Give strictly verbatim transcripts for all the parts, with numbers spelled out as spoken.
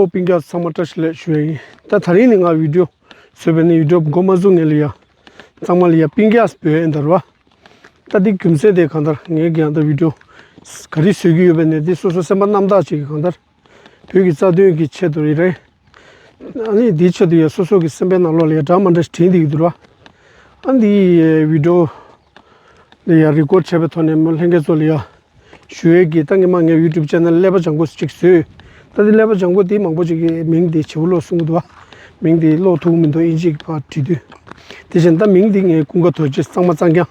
ཨོ་སྤུན་ཀྱག་ཚང་མ་བཀྲ་ཤིས་བདེ་ལེགས་ཞུ་ཡ་ཡིན། ད་དེ་རིང་ནི་ང་བི་ཌི་ཡོ་བཟོས་པའི་ནི་ཡུ་ཊུབ་འགོ་མ་བཙུགས་ངེས་ལ་ཡ། ཚང་མ་ལ་ཡ་སྤུན་ཀྱག་འབོད་ཡ་ཡིན་ད་ར་བ། ད་འདི་རྒྱུ་མཚན་དེ་གང་ལྟར་ངས་ཀྱང་ད་བི་ཌི་ཡོ་ག་རེ་བཟོས་ཀྱི་ཡོད་པའི་ནི་འདི་སོ་སོ་སེམས་པ་རྣམ་དག་ཅིག་གི་གང་ལྟར་བོད་ཀྱི་རྩ་དོན་གྱི་ཆེད་དུ་ཡིན་རེད། ཨ་ནི་འདིའི་ཆེད་དུ་ཡ་སོ་སོ་གི་སེམས་པའི་ནང་ལོགས་ལ་ཡ་འདྲ་མ་འདྲ་ཞིག་དྲན་བསྡད་ཀྱི་འདུག་ར། ཨ་ནི་འདི་བི་ཌི་ཡོ་ལ་ཡ་རི་ཀོཌ་བྱས་པའི་ཐོག་ནས་མོ་ལྷན་རྒྱས་ཚོ་ལ་ཡ་ཞུ་ཡས་ཀྱི་ད་ངས་མ་ངའི་ཡུ་ཊུབ་ཅེ་ནལ་ཀླད་པ་ལྗང་ཁུ་ཅིག་བཟོས། ད་འདི་ཀླད་པ་ལྗང་ཁུ་འདི་མང་པོ་ཅིག་གིས་མིང་འདི་བྱེའུ་ལོ་གསུང་གི་འདུག་བ། མིང་འདི་ཀློག་ཐུབ་ཀྱི་མི་འདུག་ཨིན་ཇི་གི་ཕར་བྲིས་དུས། དེ་བཞིན་ད་མིང་འདི་ངས་ཀུན་དགའ་རྡོ་རྗེ། གཙང་མ་གཙང་རྐྱང་།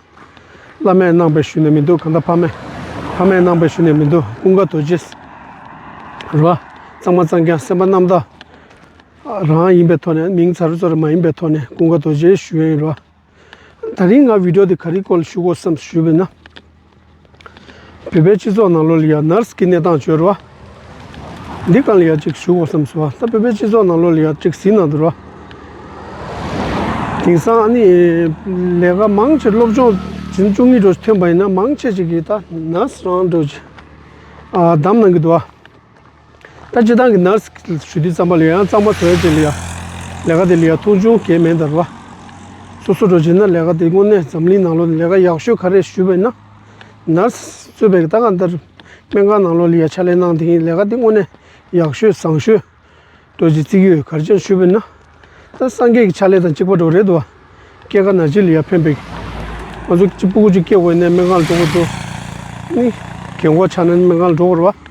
བླ་མས་གནང་བས་ཞུས་ནས་མི་འདུག་གང་ལྟར་ཕ་མས། ཕ་མས་གནང་བས་ཞུས་ནས་མི་འདུག་ཀུན་དགའ་རྡོ་རྗེ། རེད་བ། གཙང་མ་གཙང་རྐྱང་སེམས་པ་རྣམ་དག་རང་ཡིན་པའི་ཐོག་ནས། མིང་ཚ་རུ་ཚོ་རུ་མ་ཡིན་པའི་ཐོག་ནས་ཀུན་དགའ་རྡོ་རྗེ་ཞུ་ཡས་ཡིན་ར། དེ་རིང་ང་བི་ཌི་ཡོ་འདི་ག་རེའི་སྐོར་ལ་ཞུ་དགོས་བསམ་ཞུས་པ་ཡིན་ན། བོད་པའི་སྤྱི་ཚོགས་ནང་ལོགས་ལ་ཡ་ནར་སི་གི་གནས་སྟངས་བརྗོད་ར་བ། འདི་སྒང་ལ་ཡ་གཅིག་ཞུ་དགོས་བསམ་སོང་བ། ད་བོད་པའི་སྤྱི་ཚོགས་ནང་ལོགས་ལ་ཡ་གཅིག་གཟིགས་གནང་འདུག་ར། དེང་སང་ཨ་ནི་ལས་ཀ་མང་ཆེ་སློབ་སྦྱོང་བྱེད་བཅུག་གཉིས་འགྲོ་ཐོན་པ་ཡིན་ན་མང་ཆེ་ཅིག་གིས་ད་ནར་སི་རང་འགྲོ་ཅིག་ཨ་བདམས་གནང་གི་འདུག་བ། ད་སྤྱི་བཏང་གི་ནར་སི་ཞུ་དུས་ཙམ་པ་ལ་ཡང་གཙང་མ་བཟོ་ཡ་ཅིག་ལ་ཡ་ལས་ཀ་དེ་ལ་ཡ་མཐོང་ཆུང་གང་ཡང་མེད་ད་ར་བ། སོ་སོ་འགྲོ་བྱེད་ན་ལས་ཀ་དེ་དངོས་གནས་འཛམ་གླིང་ནང་ལོགས་ལས་ཀ་ཡག་ཤོས་ག་རེ་ཞུས་པ་ཡིན་ན། ནར་སི་གཙོས་པའི་ད་གང་ལྟར་སྨན་ཁང་ནང་ལོགས་ལ་ཡ་ཕྱག་ལས་གནང་དེ་ཡིན་ལས་ཀ་དེ་དངོས་གནས་ཡག་ཤོས་བཟང་ཤོས་འགྲོ་ཅིག་བརྩི་གི་ཡོད། ག་རེ་བྱས་ཞུས་པ་ཡིན་ན། ད་སངས་རྒྱས་ཀྱི་ཕྱག་ལས་དང་གཅིག་པ་འགྲོ་རེད་འདུག་བ། སྐྱེ་རྒ་ན་འཆི་ལ་ཡ་ཕན་པའི། ང་ཚོ་གཅིག་སྤུ་གུ་གཅིག་སྐྱེ་དགོས་ནས་སྨན་ཁང་ལ་འགྲོ་དགོས་འདུག་ནི། རྒན་གོག་ཆགས་ན་སྨན་ཁང་ལ་འགྲོ་དགོས་རེད་བ།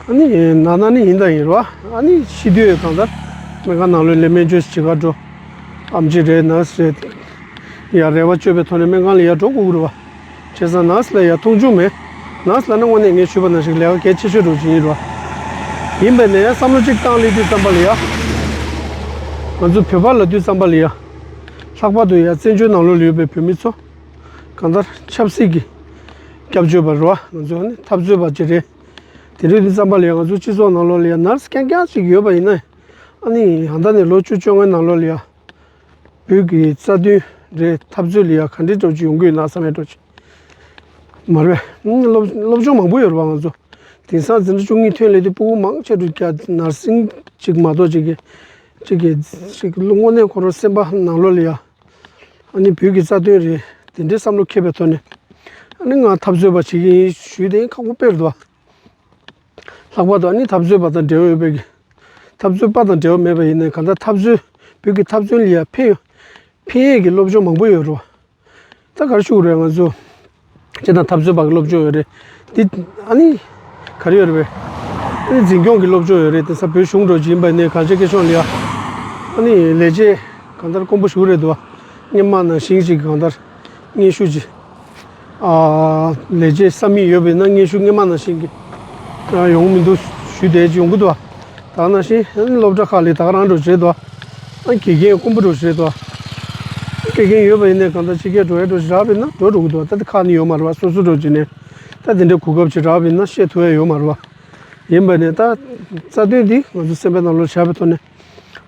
ཨ་ནི་ན་ན་ནི་ཡིན་དང་ཡིན་རེད་བ། ཨ་ནི་ཤི་དུས་གང་ལྟར་སྨན་ཁང་ནང་ལོགས་ལ་སྨན་བཅོས་བྱེད་ག་འགྲོ། ཨེམ་ཆི་རེད་ནར་སི་རེད། ཡ་རེ་བ་བཅོལ་བའི་ཐོག་ནས་སྨན་ཁང་ལ་ཡ་འགྲོ་དགོས་ཀྱི་རེད་བ། བྱས་ཙང་ནར་སི་ལ་ཡ་མཐོང་ཆུང་མེད། ནར་སི་ལ་ནི་དངོས་གནས་ངས་ཞུས་པ་ནང་བཞིན་ལས་ཀ་གལ་ཆེ་ཤོས་འགྲོ་བཞིན་ཡིན་རེད་བ། ཡིན་པས་ན་ཡ་བསམ་བློ་གཅིག་བཏང་སླེབས་དུས་ཙམ་པ་ལ་ཡ། ང་ཚོ་བོད་པ་ལབ་དུས་ཙམ་པ་ལ་ཡ། ལྷག་པར་དུ་ཡ་བཙན་བྱོལ་ནང་ལོགས་ལ་ཡོད་པའི་བོད་མི་ཚོ། གང་ལྟར་ཆབ་སྲིད་ཀྱི་སྐྱབས་བཅོལ་བ་རེད་བ། ང་ཚོ་ནི་འཐབ་རྩོད་པ་ཅིག་རེད། དེ་འདྲ་ཡིན་དུས་ཙམ་པ་ལ་ཡ་ང་ཚོ་སྤྱི་ཚོགས་ནང་ལོགས་ལ་ཡ་ནར་སི་རྐྱང་རྐྱང་ཅིག་ཡོད་པ་ཡིན་ན། ཨ་ནི་ཡང་ད་ནས་ལོ་བཅུ་བཅོ་ལྔའི་ནང་ལོགས་ལ་ཡ། བོད་ཀྱི་རྩ་དོན་རེད། འཐབ་རྩོད་ལ་ཡ་ག་འདྲའི་འགྲོ་ཅིག་ཡོང་གི་ཡོད་ན་བསམ་ཡས་འགྲོ་ཅིག་མ་རེད་པས། སློབ་སློབ་སྦྱོང་མང་པོ་ཡོད་རེད་བ་ང་ཚོ། དེང་སང་འཛིན་གྲྭ་བཅུ་གཉིས་ཐོན་སླེབས་དུས་སྤུ་གུ་མང་ཆེ་རུ་རྒྱ་ནར་སིང་ཅིག་མ་གཏོགས་ཅིག་གི་ཅིག་གི་ཅིག་དངོས་གནས་ཁོ་རང་སེམས་པ་ནང་ལོགས་ལ་ཡ། ཨ་ནི་བོད་ཀྱི་རྩ་དོན་རེད། དེ་འདྲའི་བསམ་བློ་འཁྱེར་བའི་ཐོག་ནས། ཨ་ནི་ང་འཐབ་རྩོད་པ་བྱེད་ཀྱི་ཡིན་ཞུས་དེ་ཁག་པོ་དཔེ་རེད་དོ། ལྷག་པར་དུ་ཨ་ནི་འཐབ་རྩོད་པ་དང་འབྲེལ་བ་ཡོད་པའི་གི། འཐབ་རྩོད་པ་དང་འབྲེལ་བ་མེད་པ་ཡིན་ནའི་གང་ལྟར་འཐབ་རྩོད་བོད་ཀྱི་འཐབ་རྩོད་ལ་ཡ་ཕན་ཡོད། ཕན་ཡས་ཀྱི་སློབ་སྦྱོང་མང་པོ་ཡོད་རེད་བ། ད་ག་རེ་ཞུ་དགོས་རེད་ང་ཚོ། སྤྱིར་བཏང་འཐབ་རྩོད་པ་གི་སློབ་སྦྱོང་ཡོད་རེད། འདི་ཨ་ནི་ག་རེ་ཡོད་རེད་པས། ཨ་ནི་འཛིན་སྐྱོང་གི་སློབ་སྦྱོང་ཡོད་རེད། དེང་སང་བོད་གཞུང་འགྲོ་བཞིན་པ་ནས་གང་ཅི་སྐད་ཤོང་ལ་ཡ། ཨ་ནི་ལས་བྱེད་གང་ལྟར་དཀོན་པོ་ཞིག་རེད་འདུག་བ། སྔོན་མ་ནང་བཞིན་ཅིག་གང་ལྟར་སྙན་ཞུ་ཅིག་ཨ་ལས་བྱེད་ས་མིག་ཡོད་པས་ན་སྙན་ཞུ་སྔོན་མ་ནང་བཞིན་གྱི་ཡོང་མི་འདུག་ཞུ་བསྡད་ཀྱི་ཡོང་གི་འདུག་བ། ད་ནང་བཞིན་སློབ་གྲྭ་ཁག་ལ་ད་ག་རང་འགྲོ་བྱེད་དོ། ཨ་དགེ་རྒན་དཀོན་པོ་འགྲོ་བྱེད་དོ། དགེ་རྒན་ཡོད་པ་ཡིན་ནའི་གང་ལྟར་ཕྱི་རྒྱལ་འགྲོ་ཡ་འགྲོ་བྱེད་རག་པ་ཡིན་ན་འགྲོ་འགྲོ་གི་འདུག་ད་ལྟ་ཁག་ནི་ཡོད་མ་རེད་བ། སོ་སོ་འགྲོ་བྱེད་ནས་ད་དེ་འདྲའི་གོ་སྐབས་ཅིག་རག་པ་ཡིན་ན་བཤད་ཐུབ་ཡ་ཡོད་མ་རེད་བ། ཡིན་པ་ནས་ད་རྩ་དོན་འདི་ང་ཚོ་སེམས་པའི་ནང་ལོགས་བཞག་པའི་ཐོག་ནས་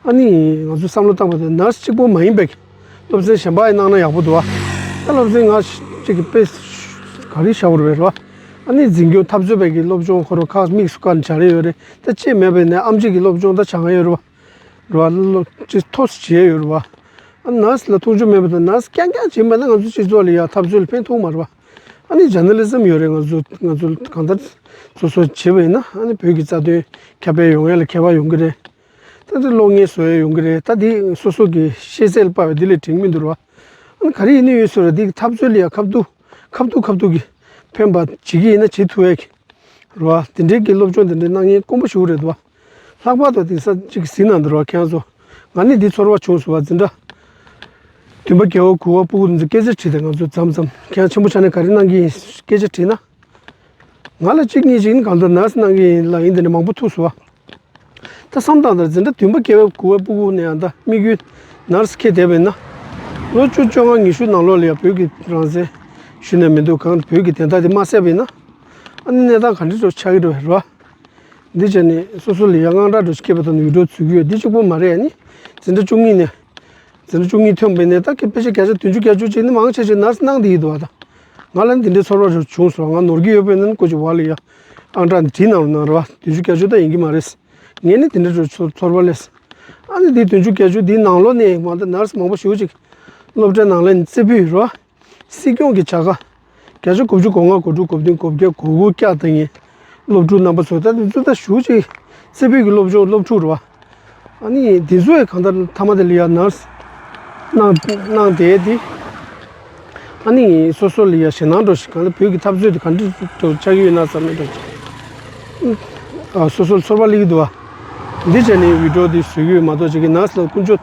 ཨ་ནི་ང་ཚོ་བསམ་བློ་བཏང་པ་དང་ནར་སི་གཅིག་པོ་མ་ཡིན་པའི་སློབ་ཚན་གཞན་པ་ཡང་གནང་ན་ཡག་པོ་འདུག་བ། ད་སློབ་ཚན་ང་གཅིག་གི་དཔེ་ག་རེ་བྱ་དགོས་རེད་བ། ཨ་ནི་འཛིན་སྐྱོང་འཐབ་རྩོད་པའི་གི་སློབ་སྦྱོང་ཁོ་རང་ཁག་དམིགས་སུ་བཀར་ནས་བྱ་རེ་ཡོད་རེད། ད་ཅེས་མེད་པའི་ནས་ཨེམ་ཆི་གི་སློབ་སྦྱོང་ད་བྱ་ང་ཡོད་རེད་བ། རེད་བ། སློབ་ཅིག་ཐོག་སུ་བྱས་ཡོད་རེད་བ། ཨ་ནར་སི་ལ་མཐོང་ཆུང་མེད་པ་དང་ནར་སི་རྐྱང་རྐྱང་བྱིན་པ་ན་ང་ཚོ་སྤྱི་ཚོགས་ལ་ཡ་འཐབ་རྩོད་ལ་ཕན་ཐོགས་མ་རེད་བ། ཨ་ནི་ཇར་ན་ལི་ཛམ་ཡོད་རེད། ང་ཚོ་ང་ཚོ་གང་ལྟར་སོ་སོ་བྱེད་པ་ཡིན་ན་ཨ་ནི་བོད་ཀྱི་རྩ་དོན་ཁྱབ་སྤེལ་ཡོང་ཡ་ལ་ཁྱད་པར་ཡོང་གི་རེད། ད་འདི་གློག་བརྙན་བཟོ་ཡ་ཡོང་གི་རེད། ད་འདི་སོ་སོ་གི་ཤེས་ཚད་ལ་དཔག་པའི་འདི་ལས་འགྲིག་མི་འདུག་ར་བ། ཨ་ནི་ག་རེ་ཡིན་ནི་ཡོད་ཟེར་ར་འདི་གི་འཐབ་རྩོད་ལ་ཡ་ཁ་ཐུག་ཁ་ཐུག་ཁ་ཐུག་གི་ཕན་པ་བྱེད་ཀྱི་ཡིན་ན་བྱེད་ཐུབ་ཡ་གི་རེད་བ། དེ་འདྲའི་གི་སློབ་སྦྱོང་དེ་འདྲའི་གནང་མཁན་དཀོན་པོ་ཞིག་རེད་འདུག་བ། ལྷག་པར་དུ་དེང་སང་གཅིག་གཟིགས་གནང་འདུག་ར་བ་ཁྱེད་རང་ཚོ། ང་ནི་འདི་ཚོར་བ་བྱུང་སོང་བ། འཛིན་གྲྭ་བདུན་པ་བརྒྱད་པ་དགུ་པ་སྤུ་གུ་ཚོ་སྐད་ཆ་དྲིས་ཏེ་ང་ཚོ་མཚམས་མཚམས་ཁྱེད་རང་ཆེན་པོ་ཆགས་ནས་ག་རེ་གནང་གི་ཡིན་སྐད་ཆ་དྲིས་ན། ང་ལ་གཅིག་གཉིས་ཅིག་ནི་གང་ལྟར་ནར་སི་གནང་གི་ཡིན་ལབ་ཡིན། དེ་འདྲ་མང་པོ་ཐུག་སོང་བ། ད་བསམ་སྟངས་ལྟར་འཛིན་གྲྭ་བདུན་པ་བརྒྱད་པ་དགུ་པ་སྤུ་གུ་ནས་ཡང་ད་དམིགས་ཡུལ་ནར་སི་འཁྱེར་བསྡད་པ་ཡིན་ན། ལོ་བཅུ་བཅོ་ལྔ་ཉི་ཤུ་ནང་ལོགས་ལ་ཡང་བོད་ཀྱི་རང་བཙན་ཞུ་ནས་མི་འདུག་གང་བོད་ཀྱི་བདེན་མཐའ་དེ་མ་གསལ་བ་ཡིན་ན། ཨ་ནི་གནས་སྟངས་ག་འདྲ་འདྲ་ཆགས་ཀྱི་འགྲོ་བ་རེད་བ། འདི་བྱས་ནས་སོ་སོ་ལ་ཡང་དངངས་སྐྲག་འདྲ་ཞིག་སྐྱེས་པ་དང་ཡུལ་གྲུ་འཛུལ་གྱི་ཡོད། འདི་གཅིག་པོ་མ་རེད། ཨ་ནི་འཛིན་གྲྭ་བཅུ་གཉིས་ནས། འཛིན་གྲྭ་བཅུ་གཉིས་ཐོན་པའི་ནས་ད་ཀྱི་དཔེ་ཆ་བརྒྱ་ཆ་བདུན་ཅུ་བརྒྱད་ཅུ་ཅིག་ནི་མང་ཆེ་ཆེ་ནར་སི་གནང་བསྡད་ཡོད་འདུག་བ། ད་ང་ལ་ནི་འདི་འདྲའི་ཚོར་བ་རེ་བྱུང་སོང་། ང་ནོར་གྱི་ཡོད་པས་ན་ནི་ཀོ་ཅི་བ་ལ་ཡ་ཨང་གྲངས་འདི་བྲིས་གནང་རོགས་གནང་ར་བ། བདུན་ཅུ་བརྒྱད་ཅུ་ད་ཡིན་གྱི་མ་རེད། ངས་ནི་དེ་འདྲ་འགྲོ་ཚོར་ཚོར་བ་ལས། ཨ་ནི་འདི་བདུན་ཅུ་བརྒྱད་ཅུ་འདིའི་ནང་ལོགས་ནས་མ་ད་ནར་སི་མང་པོ་ཞེ་པོ་ཅིག་སློབ་གྲྭའི་ནང་ལ་ནི་རྩེ་ཕུད་རོ། སྲིད་སྐྱོང་གི་བྱ་དགའ། བརྒྱ་ཆ་དགུ་བཅུ་གོ་ལྔ་གོ་དྲུག་གོ་བདུན་གོ་བརྒྱད་གོ་དགུ་བཀྱག་བཏང་ཡིན། སློབ་ཕྲུག་རྣམ་པ་ཚོ་ད་དེ་ཚོ་ད་ཞུ་ཅིག་རྩེ་ཕུད་ཀྱི་སློབ་སྦྱོང་སློབ་ཕྲུག་རེད་བ། ཨ་ནི་དེ་ཚོ་ཡི་གང་ལྟར་མཐའ་མ་དེ་ལ་ཡ་ནར་སི་གནང་གནང་བསྡད་དེ། ཨ་ནི་སོ་སོ་ལ་ཡ་ཞེད་སྣང་འགྲོ་ཞིག་གང་ལྟར་བོད་ཀྱི་འཐབ་རྩོད་དེ་ག་འདྲ་འགྲོ་ཆགས་ཀྱི་ཡོད་ན་བསམ་ནས་འགྲོ་ཅིག་ཨ་སོ་སོར་ཚོར་བ་སླེབས་ཀྱི་འདུག་བ། འདི་བྱས་ནས་བི་ཌིའོ་འདི་བཟོ་གི་ཡོད་མ་གཏོགས་ཅིག་གི་ནར་སི་ལ་ཀུན་སྤྱོད་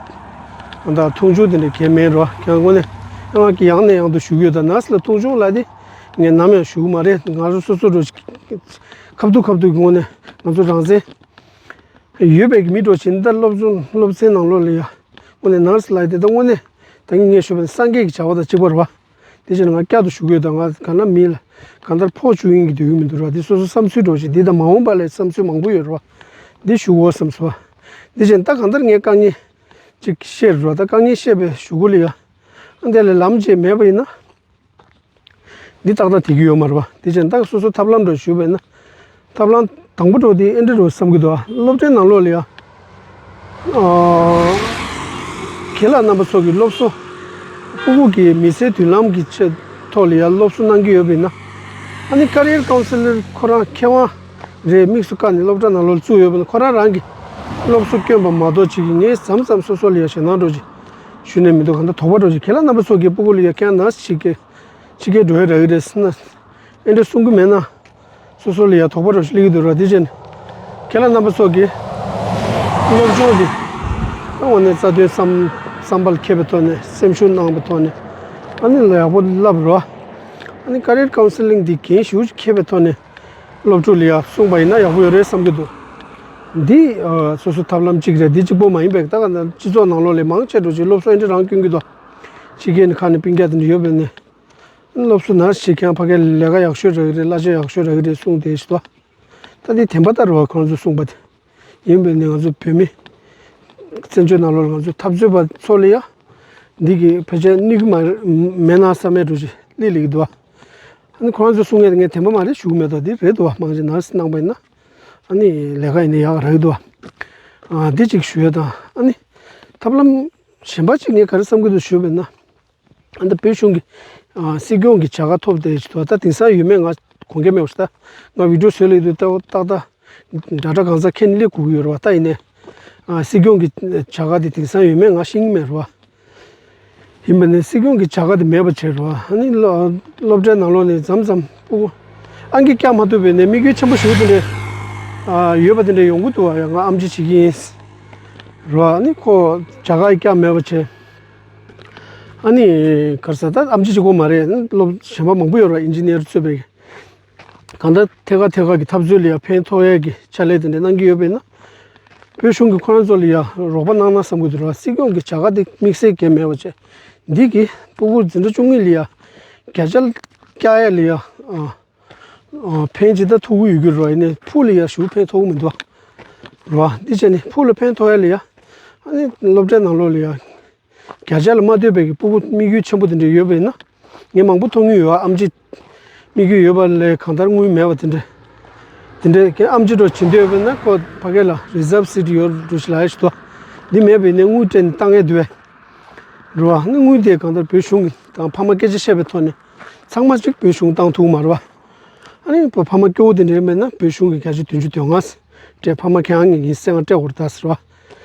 དང་མཐོང་ཆུང་དེ་འདྲ་གང་ཡང་མེད་རོ། ཁྱེད་རང་ངོས་ནས་ཡང་ཡང་ནས་ཡང་དུ་ཞུ་གི་ཡོད། ད་ནར་སི་ལ་མཐོང་ཆུང་ལ་དེ་ངས་ནམ་ཡང་ཞུ་གི་མ་རེད། ང་རང་སོ་སོ་འགྲོ་ཅིག་ཁ་ཐུག་ཁ་ཐུག་གི་ངོས་ནས་ང་ཚོ་རང་བཙན་ཡོད་པའི་གི་མི་འགྲོ་ཕྱིན་ད་སློབ་སྦྱོང་སློབ་ཚན་ནང་ལོགས་ལ་ཡ་དངོས་གནས་ནར་སི་ལབ་དེ་ད་དངོས་གནས་ད་ངས་ངས་ཞུས་པ་ནི་སངས་རྒྱས་ཀྱི་བྱ་བ་དང་གཅིག་པ་རེད་བ། དེ་བཞིན་ང་བསྐྱར་དུ་ཞུ་གི་ཡོད། ད་ང་ག་ན་མི་ལ་གང་ལྟར་ཕོག་བཅུག་ཡིན་གྱི་འདོད་ཀྱི་མི་འདུག་ར། འདི་སོ་སོ་བསམ་ཚུལ་འགྲོ་ཞིག་འདི་དང་མ་འོངས་པ་ལ་བསམ་ཚུལ་མང་པོ་ཡོད་ར་བ། འདི་ཞུ་དགོས་བསམ་སོང་བ། དེ་བཞིན་ད་གང་ལྟར་ངས་དཀའ་ངལ་ཅིག་བཤད་ར། ད་དཀའ་ངལ་བཤད་པའི་གཞུག་གུ་ལ་ཡ་ཨ་འདི་ལ་ལམ་ཅིག་མེད་པ་ཡིན་ན། འདི་ཏག་ཏག་དེ་གི་ཡོད་མ་རེད་བ། དེ་བཞིན་ད་སོ་སོ་ཐབས་ལམ་འགྲོ་ཞུས་པས་ན། ཐབས་ལམ་དང་པོ་འགྲོ་དེ་ཨེ་འདྲ་འགྲོ་བསམ་གི་འདུག་བ། སློབ་གྲྭའི་ནང་ལོགས་ལ་ཡ། ཨ། རྒན་ལགས་རྣམ་པ་ཚོ་གི་སློབ་གསོ། སྤུ་གུ་གི་མི་ཚེའི་མདུན་ལམ་གི་ཆེད་ཐོག་ལ་ཡ་སློབ་གསོ་གནང་གི་ཡོད་པ་ཡིན་ན། ཨ་ནི་ཀ་རི་ཡར་ཀའུན་སེ་ལར་ཁོ་རང་མཁས་དབང་རེད། དམིགས་སུ་བཀར་ནས་སློབ་གྲྭ་ནང་ལོགས་བཙུགས་ཡོད་པ་ཡིན་ན་ཁོ་རང་རང་གི་སློབ་གསོ་བསྐྱོན་པ་མ་གཏོགས་ཅིག་གི་ངས་མཚམས་མཚམས་སོ་སོ་ལ་ཡ་ཞེད་སྣང་འགྲོ་ཅིག་ཞུ་ནས་མི་འདུག་གང་ལྟར་དོགས་པ་འགྲོ་ཅིག་རྒན་ལགས་རྣམ་པ་ཚོ་གི་སྤུ་གུ་ལ་ཡ་ཁྱེད་རང་ནར་སི་ཞིག་གི་ཕྱི་རྒྱལ་འགྲོ་ཡ་རག་གི་རེད་ཟེར་ན། ཨེ་འདྲ་གསུང་གི་མེད་ན། སོ་སོ་ལ་ཡ་དོགས་པ་རོ་ཞིག་སླེབས་ཀྱི་འདུག་ར། དེ་བཞིན་ཁྱེད་རང་རྣམ་པ་ཚོ་གི་སློབ་སྦྱོང་འདི་དངོས་གནས་རྩ་དོན་བསམ་བསམ་པ་ལ་འཁྱེར་བའི་ཐོག་ནས་སེམས་ཤུགས་གནང་བའི་ཐོག་ནས་ཨ་ནི་ལ་ཡག་པོ་བསླབ་རོགས། ཨ་ནི་ཀ་རི་ཡར་ཀའུན་སེ་ལིང་འདི་འགན་ཞེ་པོ་ཅིག་འཁྱེར་བའི་ཐོག་ནས་སློབ་ཕྲུག་ལ་ཡ་གསུངས་པ་ཡིན་ན་ཡག་པོ་ཡོད་རེད་བསམ་གྱི་འདུག་འདི་ཨ་སོ་སོ་ཐབས་ལམ་གཅིག་རེད། འདི་གཅིག་པོ་མ་ཡིན་པའི་ད་ག་ནང་སྤྱི་ཚོགས་ནང་ལོགས་ལ་མང་ཆེ་འགྲོ་ཅིག་སློབ་གསོ་ཨེ་འདྲ་རང་སྐྱོན་གྱི་འདུག་ཕྱི་རྒྱལ་ནས་ཁ་ནས་སྤུན་ཀྱག་དེ་འདྲ་ཡོད་པས་ནས། སློབ་གསོ་ནར་སི་བྱེད་མཁན་ཕ་གིར་ལས་ཀ་ཡག་ཤོས་རག་གི་རེད། གླ་ཆ་ཡག་ཤོས་རག་གི་རེད་གསུངས་བསྡད་ཤག་ད་འདི་བདེན་པ་ལྟར་བ་ཁོང་ཚོས་གསུངས་པ་དེ་ཡིན་པས་ནི་ང་ཚོ་བོད་མི་བཙན་བྱོལ་ནང་ལོགས་ང་ཚོ་འཐབ་རྩོད་པ་ཚོ་ལ་ཡ་འདི་གི་ཕལ་ཆེར་གནོད་ཀྱི་མ་རེད་མེད་ན་བསམ་མེད་འགྲོ་ཞིག་སླེབས་ལེགས་འདུག་ཨ་ནི་ཁོང་ཚོས་གསུང་ཡས་དེ་ངས་བདེན་པ་མ་རེད་ཞུ་གི་མེད་དོ། འདི་རེད་འདུག་མང་ཆེ་ནར་སི་གནང་པ་ཡིན་ན་ཨ་ནི་ལས་ཀ་ཡིན་ན་ཡག་རག་གི་འདུག་ཨ་འདི་གཅིག་ཞུ་ཡས་དང་ཨ་ནི་ཐབས་ལམ་གཞན་པ་གཅིག་ངས་ག་རེ་བསམ་གྱི་འདུག་ཞུས་པ་ཡིན་ན། ཨ་ནི་བོད་གཞུང་གི་ཨ་སྲིད་སྐྱོང་གི་བྱ་དགའ་ཐོབ་བསྡད་ཅིག་འདུག་ད་དེང་སང་ཡོད་མེད་ང་དགོངས་འགལ་མེད་པ་ཞིག་ད་ང་བི་ཌིའོ་བཟོས་ལེགས་འདུག་ད་ཏག་ཏག་འདྲ་འདྲ་གང་ཟག་ཁྱེད་ནི་སླེབས་དགོས་ཀྱི་ཡོད་རེད་བ། ད་ཡིན་ནའི་ཨ་སྲིད་སྐྱོང་གི་བྱ་དགའ་དེ་དེང་སང་ཡོད་མེད་ང་ཤེས་ཀྱི་མེད་རེད་བ། ཡིན་པ་ནི་སྲིད་སྐྱོང་གི་བྱ་དགའ་དེ་མེད་པ་བྱས་རེད་བ། ཨ་ནི་སློ་སློབ་གྲྭའི་ནང་ལོགས་ནས་མཚམས་མཚམས་སྤུ་གུ་ཨང་ཀི་བཀྱག་མ་ཐུབ་པའི་ནས་དམིགས་ཡུལ་ཆེན་པོ་ཞིག་དེ་འདྲས་ཨ་ཡོད་པ་དེ་འདྲས་ཡོང་གི་འདུག་བ། ཡ་ང་ཨེམ་ཆི་བྱེད་ཀྱི་ཡིན་རེད་བ། ཨ་ནི་ཁོ་བྱ་དགའ་བཀྱག་མེད་པ་བྱས། ཨ་ནི་ག་རེ་ཟེར་ད་ཨེམ་ཆི་གཅིག་པོ་མ་རེད། སློབ་གཞན་པ་མང་པོ་ཡོད་རེད་བ། ཨིན་ཇི་ནི་ཡར་གཙོས་པའི་གང་ལྟར་ཐད་ཀར་ཐད་ཀར་གྱི་འཐབ་རྩོད་ལ་ཡང་ཕན་ཐོགས་ཡས་ཀྱི་ཕྱག་ལས་དེ་འདྲ་གནང་གི་ཡོད་པས་ན། བོད་གཞུང་གིས་ཁོ་རང་ཚོ་ལ་ཡང་རོགས་པ་གནང་ན་བསམ་གྱི་འདུག་ར། སྲིད་སྐྱོང་གི་བྱ་དགའ་དེ་དམིགས་བསལ་གང་ཡང་མེད་པ་བྱས། འདི་གིས་སྤུ་གུ་འཛིན་གྲྭ་བཅུ་གཉིས་ལ་ཡང་བརྒྱ་ཆ་བཀྱག་ཡས་ལ་ཡང་ཨ་ཨ་ཕན་ཅི་ལྟར་ཐོགས་ཀྱི་ཡོད་ཀྱི་རེད་བ། ཡིན་ནའི་ཕུགས་ལ་ཡང་ཞེ་པོ་ཕན་ཐོགས་ཀྱི་མི་འདུག་བ། རེད་བ། འདི་བྱས་ནས་ཕུགས་ལ་ཕན་ཐོགས་ཡས་ལ་ཡང་ཨ་ནི་སློབ་གྲྭའི་ནང་ལོགས་ལ་ཡང་། བརྒྱ་ཆ་ལ་མ་ལྟོས་པའི་གི་སྤུ་གུ་དམིགས་ཡུལ་ཆེན་པོ་དེ་འདྲ་ཡོད་པ་ཡིན་ན། ངས་མང་པོ་མཐོང་གི་ཡོད་ཨ། ཨེམ་ཆི་དམིགས་ཡུལ་ཡོད་པ་ལས་གང་ལྟར་དངུལ་མེད་པ་དེ་འདྲ། དེ་འདྲའི་གི་ཨེམ་ཆི་འགྲོ་བྱེད་འདོད་ཡོད་པ་ཡིན་ན་ཁོ་ཕ་གི་ལ་རི་ཛརབ་སིཊ་ཡོད་འགྲོ་ཞིག་ལ་ཡ་ཞིག་འདུག་འདི་མེད་པ་ཡིན་ན་དངུལ་སྤྲད་ནས་བཏང་ཡས་འདུག་བས། རེད་བ། ཨ་ནི་དངུལ་དེ་གང་ལྟར་བོད་གཞུང་གི་དང་ཕ་མ་སྐད་ཆ་བཤད་པའི་ཐོག་ནས་ཚང་མ་གཅིག་བོད་གཞུང་བཏང་ཐུབ་མ་རེད་བ། ཨ་ནི་བོད་ཕ་མ་སྐྱོ་བོ་དེ་འདྲ་མེད་ན་བོད་གཞུང་གི་བརྒྱ་ཆ་བདུན་ཅུ་དོན་ལྔ་སྤྲད། ཕ་མ་ཁྱེད་རང་གི་ངའི་སེམས་ང་སྤྲད་དགོས་རེད་ད་ཟེར་བ།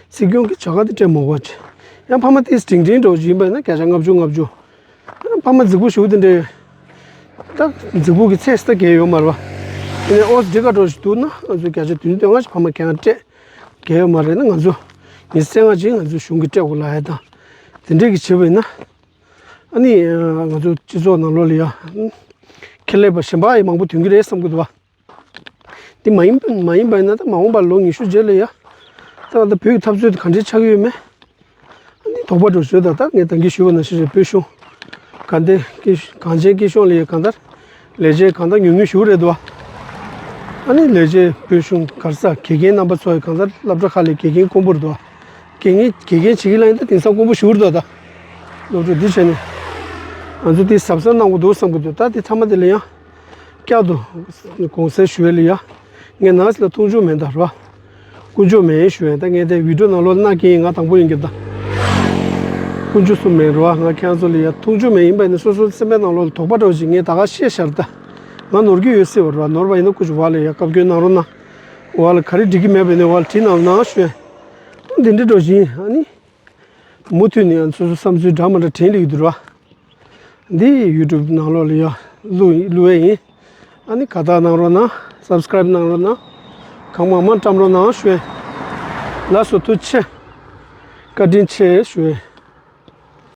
སྲིད་སྐྱོང་གི་བྱ་དགའ་དེ་སྤྲད་མ་དགོས་པ་བྱས། ཡང་ཕ་མ་ཏིས་འབྲིང་འབྲིང་འདྲ་བོ་ཅིག་ཡིན་པ་ན་བརྒྱ་ཆ་ལྔ་བཅུ་ལྔ་བཅུ། ཨ་ཕ་མ་རྫིག་པོ་ཞེ་པོ་དེ་འདྲའི། ད་རྫིག་པོ་གི་ཚད་ད་གལ་ཡོད་མ་རེད་བ། དེ་ནས་ཨོ་སི་འགྲིག་ག་འགྲོ་ཞིག་འདུག་ན་ང་ཚོ་བརྒྱ་ཆ་བདུན་ཅུ་དོན་ལྔ་ཞིག་ཕ་མ་ཁྱེད་རང་སྤྲད། གལ་ཡོད་མ་རེད་ན་ང་ཚོ་ངའི་སེམས་ང་ཅིག་ང་ཚོ་གཞུང་གི་སྤྲད་དགོས་ལབ་ཡ་དང་། དེ་འདྲའི་གི་བྱེད་པ་ཡིན་ན། ཨ་ནི་ང་ཚོ་སྤྱི་ཚོགས་ནང་ལོགས་ལ་ཡ། ཁེ་ལས་པ་གཞན་པ་ཡི་མང་པོ་ཐོན་གི་རེད་བསམ་གི་འདུག་བ། འདི་མ་ཡིན་མ་ཡིན་པ་ཡིན་ན་ད་མ་འོངས་པར་ལོ་ཉི་ཤུ་རྗེས་ལ་ཡ། ད་ད་བོད་ཀྱི་འཐབ་རྩོད་དེ་ག་འདྲའི་ཆགས་ཀྱི་ཡོད་མེད། ཨ་ནི་དོགས་པ་འགྲོ་བཟོས་ད་ད་ངས་ད་གིན་ཞུས་པ་ནང་བཞིན་རེད། བོད་གཞུང་། གང་དེ་སྐྱིད་གངས་ཅན་སྐྱིད་གཤོངས་ལ་ཡ་གང་ལྟར། ལས་བྱེད་གང་ལྟར་ཉུང་ཉུང་ཞིག་རེད་འདུག་ཨ་ནི་ལས་བྱེད་བོད་གཞུང་ག་རེ་ཟ་དགེ་རྒན་རྣམ་པ་ཚོ་ཡ་གང་ལྟར་སློབ་གྲྭ་ཁག་ལ་དགེ་རྒན་དཀོན་པོ་རེད་འདུག་དགེ་རྒན་དགེ་རྒན་བྱེད་ཀྱི་ལ་ཡིན་ད་དེང་སང་དཀོན་པོ་ཞིག་རེད་འདུག་ད་སློབ་གྲྭ་འདི་བྱས་ནས་ང་ཚོ་དེ་གཟབ་གཟབ་གནང་དགོས་འདུག་བསམ་གྱི་འདུག་ད་དེ་མཐའ་མ་དེ་ལ་ཡང་། བསྐྱར་དུ་དགོངས་སེལ་ཞུ་བའི་ལ་ཡ། ངས་ནང་སྲིད་ལ་མཐོང་ཆུང་མེད་ད་ར། ཀུན་སྤྱོད་མེད་ཞུ་ཡ། ད་ངས་དེ་བི་ཌི་ཡོ་ནང་ལོགས་ལ་ན་མཁན་ཡིན། ང་དང་པོ་ཡིན་གྱི། ད་ཀུན་སྤྱོད་སུ་མེད་རོ། ང་ཁྱེད་ཚོ་ལ་ཡ་མཐོང་ཆུང་མེད་ཡིན་པ་ནི་སོ་སོ་སེམས་པའི་ནང་ལོགས་ལ་དོགས་པ་འདྲ་བོ་ཞིག་ངས་ད་ག་བཤད་ཤར། ད་ང་ནོར་གྱི་ཡོད་སྲིད་པ་རོ། ནོར་བ་ཡིན་ན་ཀུ་ཅུ་བ་ལ་ཡ་བཀའ་བཀྱོན་གནང་རོགས་གནང་། བ་ལ་ག་རེ་འགྲིག་གི་མེད་པ་ནི་བ་ལ་བྲིས་གནང་རོགས་གནང་ཞུ་ཡ། འདི་འདྲ་འདྲ་བོ་ཞིག་ཡིན། ཨ་ནི་མུ་མཐུད་ནས་ང་ཚོ་སོ་སོ་བསམ་ཚུལ་འདྲ་མི་འདྲ་དྲན་ལེ་ཡོད་དུ་རོ། འདི་ཡུ་ཊུབ་ནང་ལོགས་ལ་ཡ་བླུག་བླུག་ཡས་ཡིན། ཨ་ནི་དགའ་རྟགས་གནང་རོགས་གནང་། སབ་སི་ཀ་རེབ་གནང་རོགས་གནང་། གང་མང་མང་བཀྲམ་རོགས་གནང་ཞུ་ཡས། ལགས་སོ། ཐུགས་རྗེ་ཆེ། བཀའ་དྲིན་ཆེ་ཞུ་ཡས།